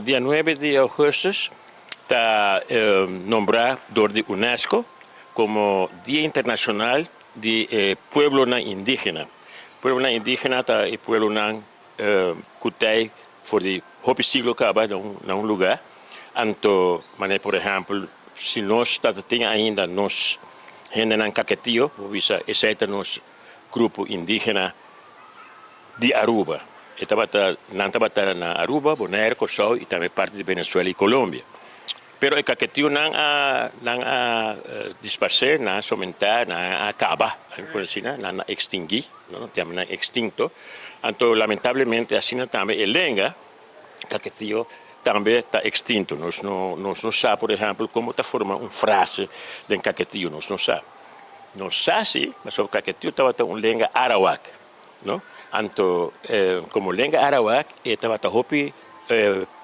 Dia 9 di augustus ta nombra door di UNESCO como Dia Internacional di Pueblonan Indigena. Pueblonan indigena ta e pueblonan cu t'ey for di hopi siglo caba na un lugar. Anto, manera por ehempel, si nos ta tin ainda nos hendenan Caquetio, por bisa esey ta nos grupo indigena di Aruba. E tabata, nan tabata na Aruba, Bonaire, Corsou y tambe parti di Venezuela y Colombia. Pero e Caquetionan a nan a disparce, nan a somenta, nan a caba, por asina, nan a extingui, no, yama nan extinto. Anto lamentablemente asina tambe e lenga Caquetio tambe ta extinto. Nos no sa, por ehempel, con ta forma un frase den Caquetio, nos no sa. Nos sa si, mas Caquetio tabata un lenga arawak, no? Anto, como lenga arawak, e tabata hopi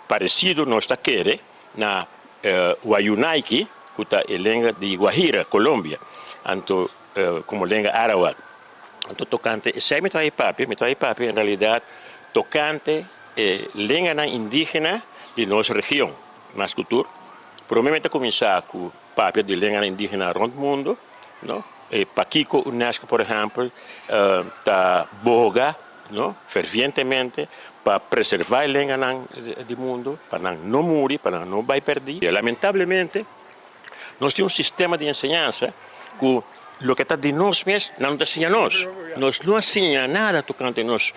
parecido, nos ta kere, na Wayunaiki, cu ta e lenga di Guajira, Colombia. Anto, como lenga arawak. Anto, tocante esey mi ta papia en realidad tocante lenganan indigena di nos region, mas cultura. Prome mi ta cuminsa cu papia di lenganan indigena rond mundo, no? E pakico UNESCO, por ehempel, ta boga, no, fervientemente pa preserva e lenganan di mundo, pa nan no muri, pa nan no bay perdi. Y lamentablemente, nos tin un sistema di enseñansa cu loke ta di nos mes no ta siña nos. Nos no a siña nada tocante nos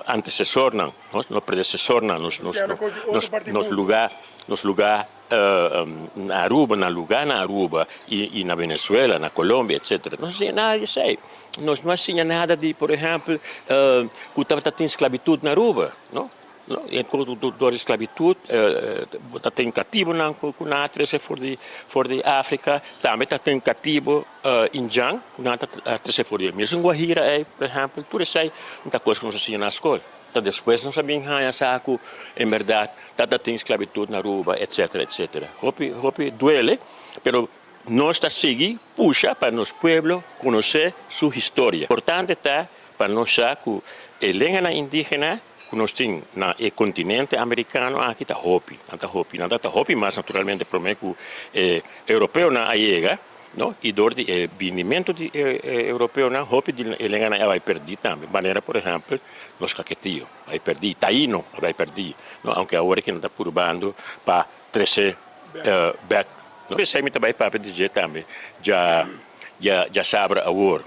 antecesornan, nos predecesornan, nos lugar na Aruba, na lugar na Aruba y na Venezuela, na Colombia, etc. No siña nada di esey. Nos no siña nada di, por ehempel, cu tabata tin esclavitud na Aruba, no? No? Y door di esclavitud, tin catibonan cu nan a trece for di Africa, tambe tin catibo indjan cu nan a trece for di mesun Guajira, por ehempel, tur esey ta cos cu nos a siña na scol. Anto, despues nos a bin haya sa cu, en berdad, tin esclavitud na Aruba, etc., etc. Hopi, hopi duele, pero nos ta sigui pusha pa nos pueblo conoce su historia. Importante ta pa nos sa cu e lenganan indigena cu nos tin na e continente americano aki ta hopi, ta hopi, nan ta hopi mas naturalmente prome cu europeonan a yega, no? Y door di binimento di europeonan, hopi di e lenganan a bay perdi tambe. Manera por ehempel, nos Caquetio a bay perdi, Taino a bay perdi, no? Aunke awor cu nan ta purbando pa trece back. No? Esey mi tambe papia di tambe, ya ya ya sabra awor.